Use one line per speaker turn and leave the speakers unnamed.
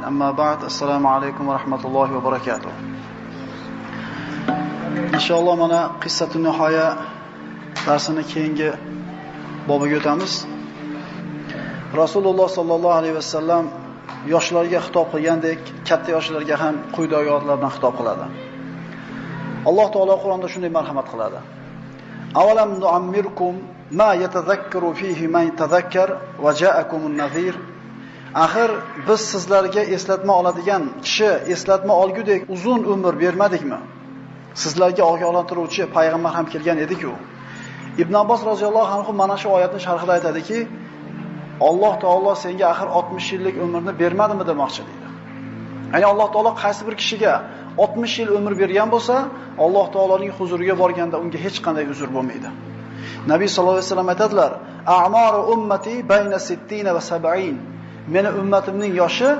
أما بعد السلام عليكم ورحمة الله وبركاته. İnşallah mana Qissatun Nihoya darsini keyingi bobiga o'tamiz. Rasululloh sallallohu alayhi vasallam yoshlarga xitob qilgandek, katta yoshlarga ham quyidagi oyatlar bilan xitob qiladi. Alloh taolo Qur'onda shunday marhamat qiladi. Avalam nu'ammirkum ma yatazakkaru fihi man tazakkar va ja'akumun nazir. Axir biz sizlarga eslatma oladigan kishi eslatma olgudek uzun umr bermadikmi? Sizlarga ogohlantiruvchi payg'ambar ham kelgan edi-ku. Ibn Abbos roziyallohu anhu mana shu oyatning sharhida aytadiki, Alloh taolo senga axir 60 yillik umrni bermadimi demoqchi deydi. Ya'ni Alloh taolo qaysi bir kishiga 60 yil umr bergan bo'lsa, Alloh taoloning huzuriga borganda unga hech qanday uzr bo'lmaydi. Nabiy sollallohu alayhi vasallam aytadilar: "A'maru ummati bayna 60 va 70." Meni ummatimning yoshi